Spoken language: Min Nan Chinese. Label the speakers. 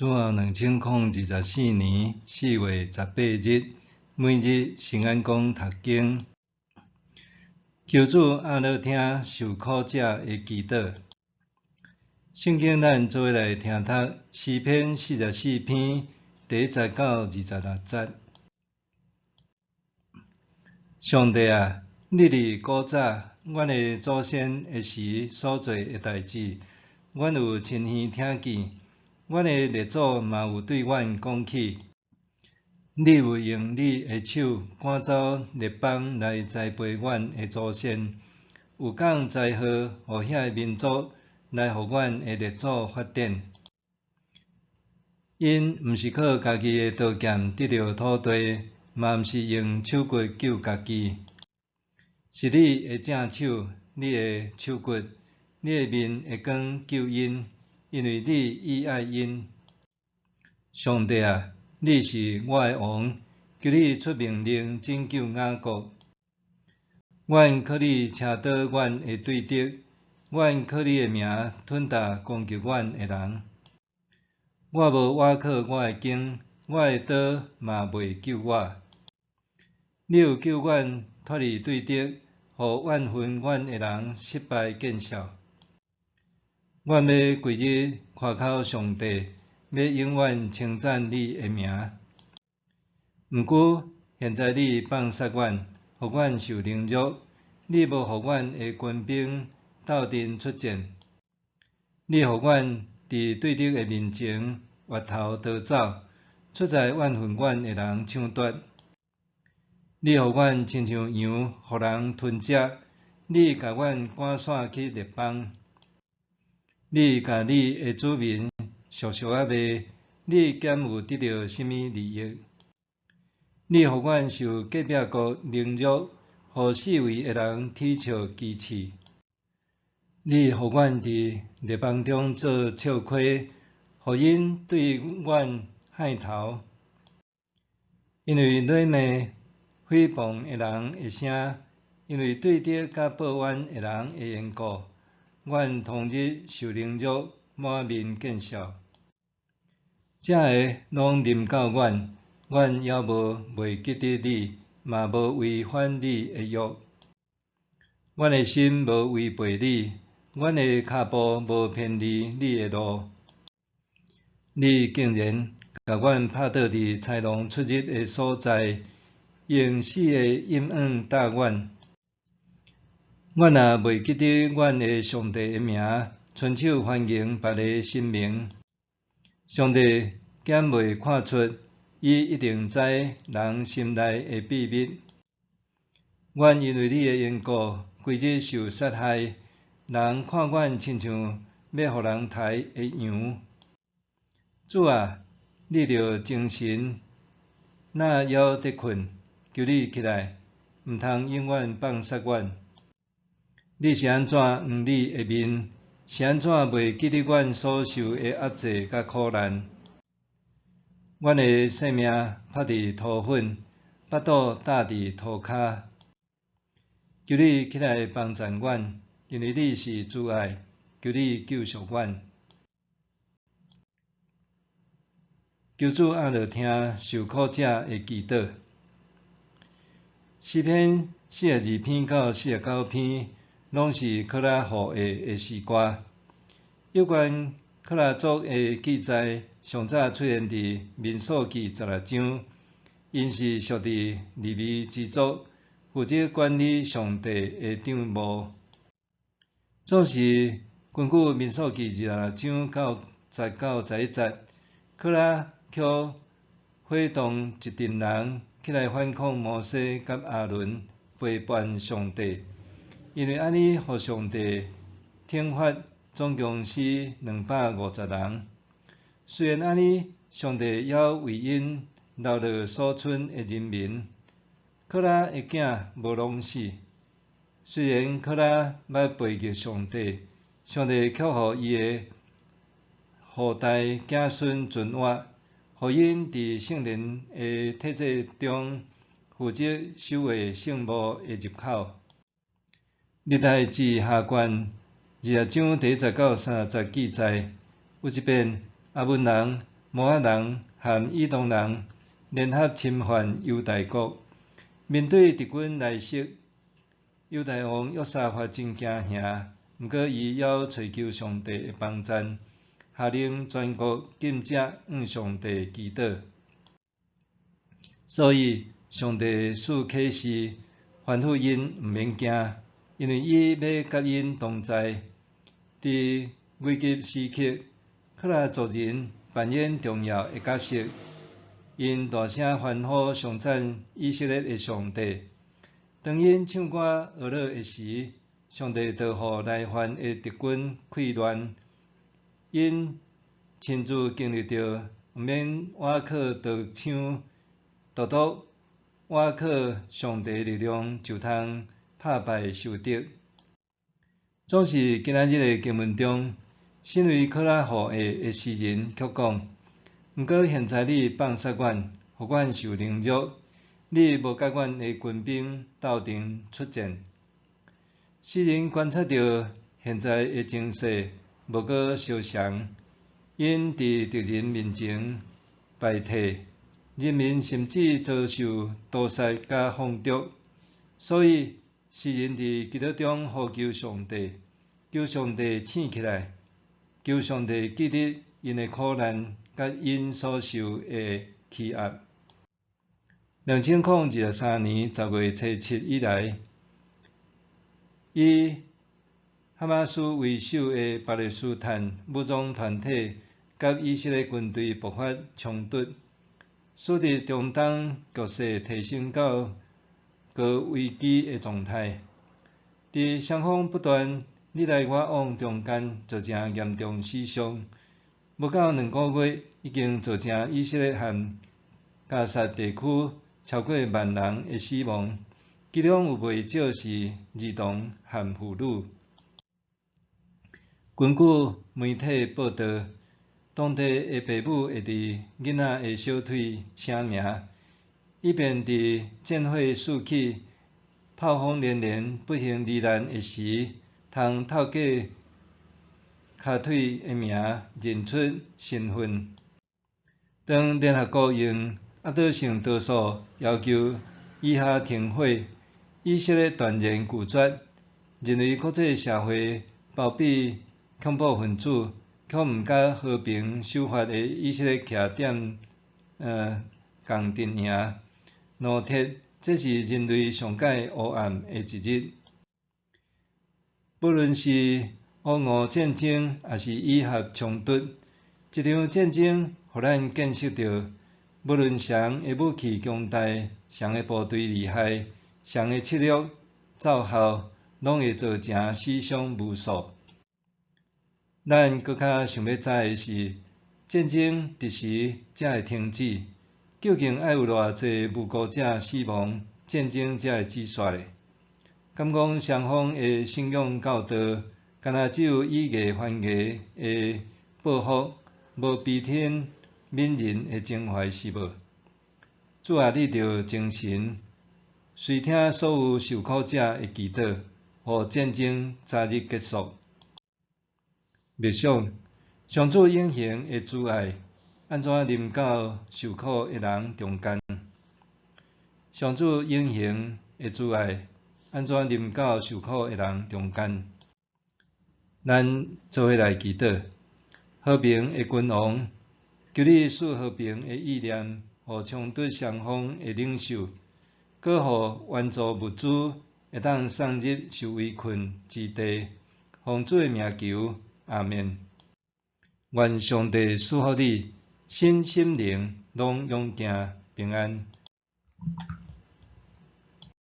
Speaker 1: 主後2024年4月18日，每日新安講讀經。求主阿樂聽受苦者的祈禱。聖經咱做伙來聽讀詩篇44篇第1節到26節。上帝啊，你佇古早，阮的祖先的時所做的代誌，阮有親耳聽見，阮的列祖嘛有對阮講起。你有用你的手趕走列邦來栽培阮的祖先，有降災禍予遐个民族來予阮的列祖發展。𪜶毋是靠家己的刀劍得著土地，嘛毋是用手骨救家己。是你的正手，你的手骨，你的面的光救𪜶，因為你意愛𪜶。上帝啊，你是我的王，求你出命令拯救雅各。阮靠你車倒阮的對敵，阮靠你的名吞踏攻擊阮的人。我無倚靠我的弓，我的刀嘛袂救我。你有救阮脫離對敵，予怨恨阮的人失敗見笑。阮欲規日誇口上帝，欲永遠稱讚你的名。毋過現在你放殺阮，予阮受凌辱，你無予阮的軍兵鬥陣出戰。你予阮佇對敵的面前越頭逃走，出在怨恨阮的人搶奪。你予阮親像羊，予人吞食，你共阮趕散去列邦。你共你的子民俗俗仔賣，你敢有得著啥物利益？你予阮受隔壁國凌辱，予四圍的人恥笑譏刺。你予阮佇列邦中做笑話，予𪜶對阮害頭。因為辱罵誹謗的人的聲，因為對敵佮報怨的人的緣故，阮終日受凌辱，滿面見笑。這个攏臨到阮，阮猶無袂記得你，嘛無違反你的約。阮的心無違背你，阮的跤步無偏離你的路。你竟然共阮拍倒佇豺狼出入的所在，用死的陰影罩阮。阮若袂記得阮的上帝的名，伸手歡迎別个神明。上帝敢袂看出，伊一定知人心內的秘密。阮因為你的緣故，規日受殺害，人看阮親像欲予人刣的羊。主啊，你著精神，哪猶佇睏？求你起來，毋通永遠放殺阮。你是按怎掩你的面？是按怎袂記得阮所受的壓制佮苦難？阮的性命拍佇塗粉，腹肚罩佇塗跤。求你起來幫贊阮，因為你是慈愛，求你救贖阮。求主阿樂聽受苦者的祈禱。詩篇42篇到49篇，攏是科拉後裔的詩歌。有關科拉族的記載，上早出現佇民數記16章。𪜶是屬佇利未支族，負責管理上帝的帳幕。總是根據民數記26章到10到11節，科拉卻伙同一陣人起來反抗摩西佮亞倫，背叛上帝。因為按呢，予上帝懲罰，總共死250人。雖然按呢，上帝猶為𪜶留落所剩的人民。科拉的囝無攏死。雖然科拉捌背逆上帝，上帝卻予伊的後代子孫存活，予𪜶佇聖殿的體制中負責守衛聖幕的入口。歷代志下卷20章第1節到30節記載，有一遍亞捫人摩押人和以東人聯合侵犯猶大國。面對敵軍來襲，猶大王約沙法真驚嚇，毋過伊猶揣求上帝的幫贊，下令全國禁食，向上帝祈禱。所以，上帝賜啟示，吩咐𪜶毋免驚，因為伊欲佮𪜶同在。佇危急時刻，柯拉族人扮演重要的角色，𪜶大聲歡呼頌讚以色列的上帝。當𪜶唱歌呵樂的時，上帝就予來犯的敵軍潰亂。𪜶親自經歷著毋免倚靠刀槍，獨獨倚靠上帝力量就通拍敗仇敵。總是今仔日的經文中，身為柯拉後裔的詩人卻講：毋過現在你放殺阮，予阮受凌辱，你無佮阮的軍兵鬥陣出戰。詩人觀察著現在的情勢無閣相像，𪜶佇敵人面前敗退，人民甚至遭受屠殺佮放逐，所以詩人佇祈禱中呼求上帝，求上帝醒起來，求上帝記得𪜶的苦難佮𪜶所受的欺壓。2023年10月初7以來，以哈馬斯為首的巴勒斯坦武裝團體佮以色列軍隊爆發衝突，使得中東局勢提升到高危機的狀態。佇雙方不斷你來我往中間，造成嚴重死傷。無夠2個月，已經造成以色列和加薩地區超過萬人的死亡，其中有袂少是兒童和婦女。根據媒體報導，當地的爸母會佇囡仔的小腿寫名，以便佇戰火四起、炮轟連連、不幸罹難的時，通透過跤腿的名認出身份。當聯合國用壓倒性多數要求以哈停火，以色列斷然拒絕，認為國際社會包庇恐怖分子，卻毋佮和平守法的以色列徛佇仝陣營，怒斥這是人類上蓋烏暗的一日。不論是烏俄戰爭，抑是以哈衝突，這場戰爭予咱見識著，無論誰的武器強大，誰的部隊厲害，誰的策略奏效，攏會造成死傷無數。咱閣較想欲知的是，戰爭佇時才會停止？究竟愛有偌濟無辜者死亡，戰爭才會止煞咧？敢講雙方的信仰教導，敢若只有以牙還牙的報復，無悲天憫人的情懷是無？主啊，你著精神，垂聽所有受苦者的祈禱，予戰爭早日結束。默想，上主永恆的慈愛，按怎臨到受苦的人中間？上主永恆的慈愛，按怎臨到受苦的人中間？咱做伙來祈禱，和平的君王，求你賜和平的意念，予衝突雙方的領袖，閣予援助物資會當送入受圍困之地。奉主的名求，阿們。願上帝賜福你，身心靈攏勇健平安。